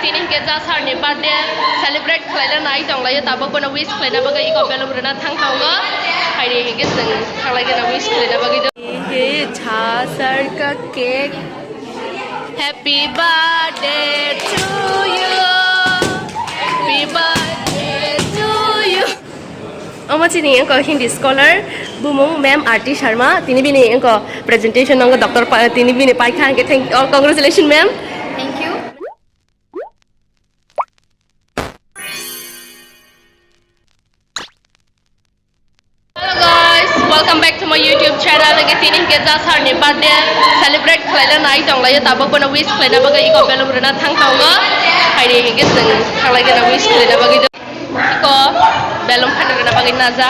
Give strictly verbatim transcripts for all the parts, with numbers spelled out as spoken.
Tini hingke ja sir ni birthday celebrate khlaina nai tonglaio, tabuk bono wish khlaina bagwi iko belum rwna thang tongo. Hairi hingke chwng thanglai gana wish khlaina bagwi. Hingke ja sir ka cake. Happy birthday to you. Happy birthday to you. Omo chini wngkha Hindi scholar, bumung ma'am Aarti Sharma. Tini bini wngkha presentation wngkha doctor pa-, tini bini paikha, hingke thank, oh, congratulations, ma'am. Thank you. Hello guys, welcome back to my YouTube channel. Hingke tini hingke ja sir ni birthday celebrate khlaina nai tonglaio, tabuk bono wish khlaina bagwi iko belum rwna thang tongo. Hairi hingke chwng thanglai gana wish khlaina bagwi. Iko belum phan rwna bagwi naja.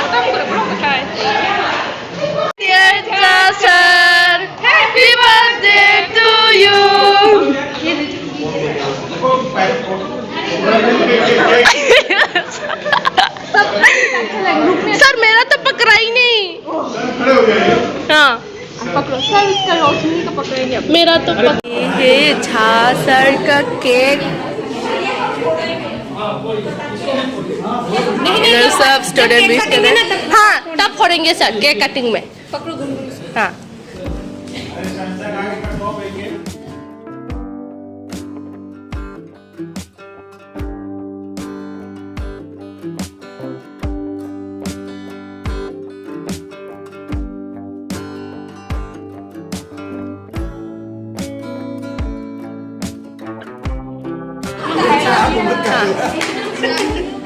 Dear Jasar, happy birthday to you. Sir, मेरा तो पकड़ा ही नहीं। हाँ। पकड़ो सर, इसका रोशनी को पकड़ेंगे अब। मेरा तो पक- ये झासर का केक। नहीं, नहीं, इधर सब स्टूडेंट विश कर रहे हैं। हाँ, तब फोड़ेंगे सर, केक कटिंग में। पकड़ो गुनगुन। हाँ।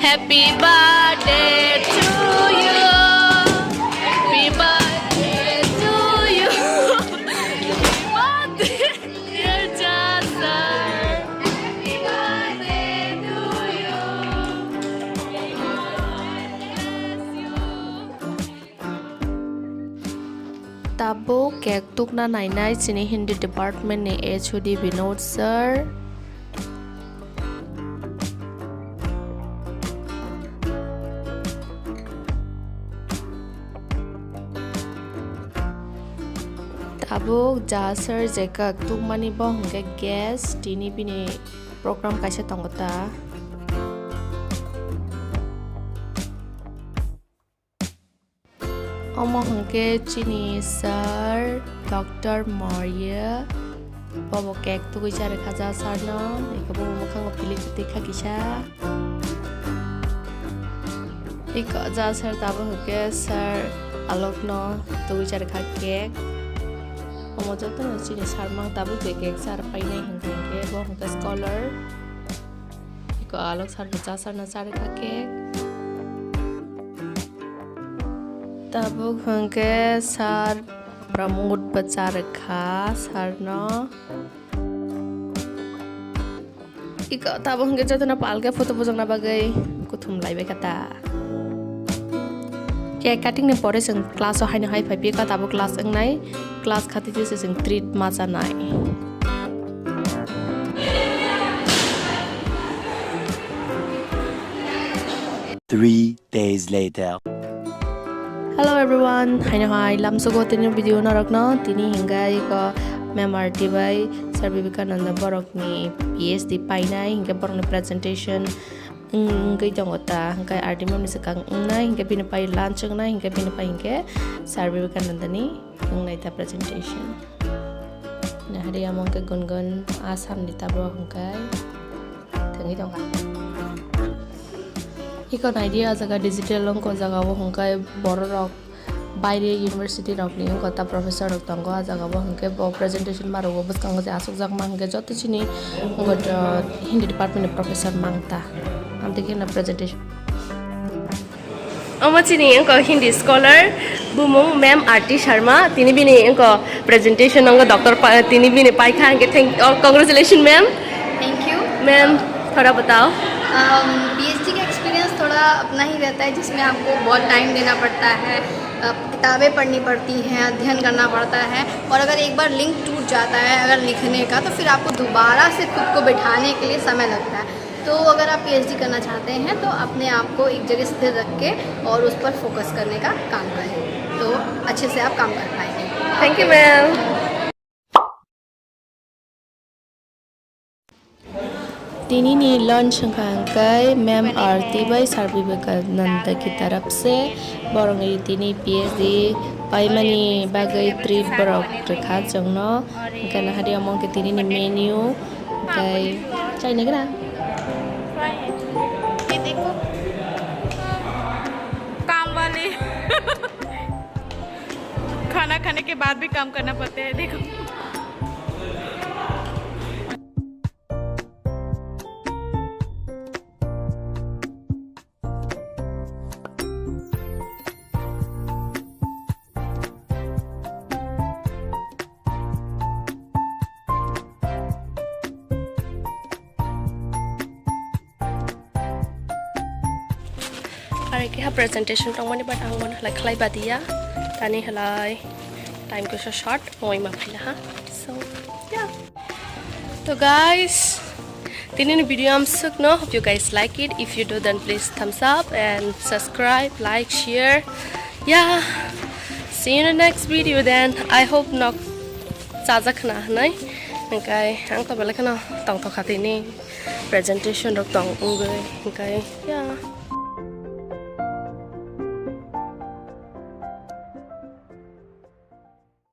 Happy birthday to you. Happy birthday to you. Happy birthday. Dear Jasar, happy birthday to you. God bless you. Tabuk cake tukna nainai chini Hindi department ni H O D Binod sir. Tabuk ja sir je kak tukmani bo hwnkhe guest, tini bini program kaisa tongo ta. Omo hwnkhe chini sir Doctor Maurya, bobo cake tugui charwkha ja sir no, eko bobo mwkhango pilik twi kha kisa. Eko ja sir tabuk hwnkhe sir Alok no tugui charwkha cake. Omo jotono chini sir mang tabuk je cake char painai hwnkhe bo hwnkhe scholar. Eko Alok sir bo ja sir no charwkha cake. Tabuk hwnkhe sir Pramod bo charwkha sir no. Iko tabuk hwnkhe jotono palkhe photo bujokna bagwi kuthum laibai kha ta. Cake cutting ni pore chwng class o haino hai phai phi kha, tabuk class wngnai, class khati se chwng treat ma chanai. Three days later. Hello everyone, haino hai lamsugo tini video norokno, tini hingga iko ma'am Aarti bai sir Vivekananda borokni P H D painai, hingga borokni presentation wngwi tongo ta, hingga Aarti ma'am ni swkang wngnai, hingga bini pai lunch wngnai, hingga bini pai hingga sir Vivekananda ni wngnai ta presentation. Nahari amo hingga gun gun Assam ni tabo hingga thangwi tongkha. Iko naidi, ah jaga digital wngkha, o jaga o hwnkhe bororok baire university rokni wngkha ta professor rok tongo, ah jaga o hwnkhe bo presentation ma rwo, bwskango je aswkjak ma hwnkhe joto chini wngkha, ah, Hindi department ni professor mang ta, amtwi kheno presentation. Omo chini wngkha Hindi scholar, bumung ma'am Aarti Sharma, tini bini wngkha presentation wngkha doctor pa-, tini bini paikha, hwnkhe thank, oh, congratulations ma'am. Thank you. Ma'am, थोड़ा बताओ। अम, पीएचडी का एक्सपीरियंस थोड़ा अपना ही रहता है, जिसमें आपको बहुत टाइम देना पड़ता है, अ, किताबें पढ़नी पड़ती हैं, अध्ययन करना पड़ता है, और अगर एक बार लिंक टूट जाता है अगर लिखने का, तो फिर आपको दोबारा से खुद को बैठाने के लिए समय लगता है। तो अगर आप पीएचडी करना चाहते हैं, तो अपने आप को एक जगह स्थिर रख के और उस पर फोकस करने का काम करें, तो अच्छे से आप काम कर पाएंगे। Thank you, ma'am. Tini ni lunch wngkha hwnkhe Ma'am Aarti bai Sir Vivekananda ki taraf se borok ni tini P H D paimani bagwi treat borok rwkha chwngno. Hwnkhe nahari omo hwnkhe tini ni menu hwnkhe chaina gana. काम वाली। खाना खाने के बाद भी काम करना पड़ता है, देखो। Are keha presentation tongmani, but ang bono halai khlai badiya. Tani halai time kaisa short, oima phaila ha. So, yeah. To guys, tini ni video amsuk no. Hope you guys like it. If you do, then please thumbs up and subscribe, like, share. Yeah. See you in the next video then. I hope nok chajak khna hwnwi. Hwnkhe ang to belai kheno tongthokha tini presentation rok tong wngwi. Hwnkhe, yeah.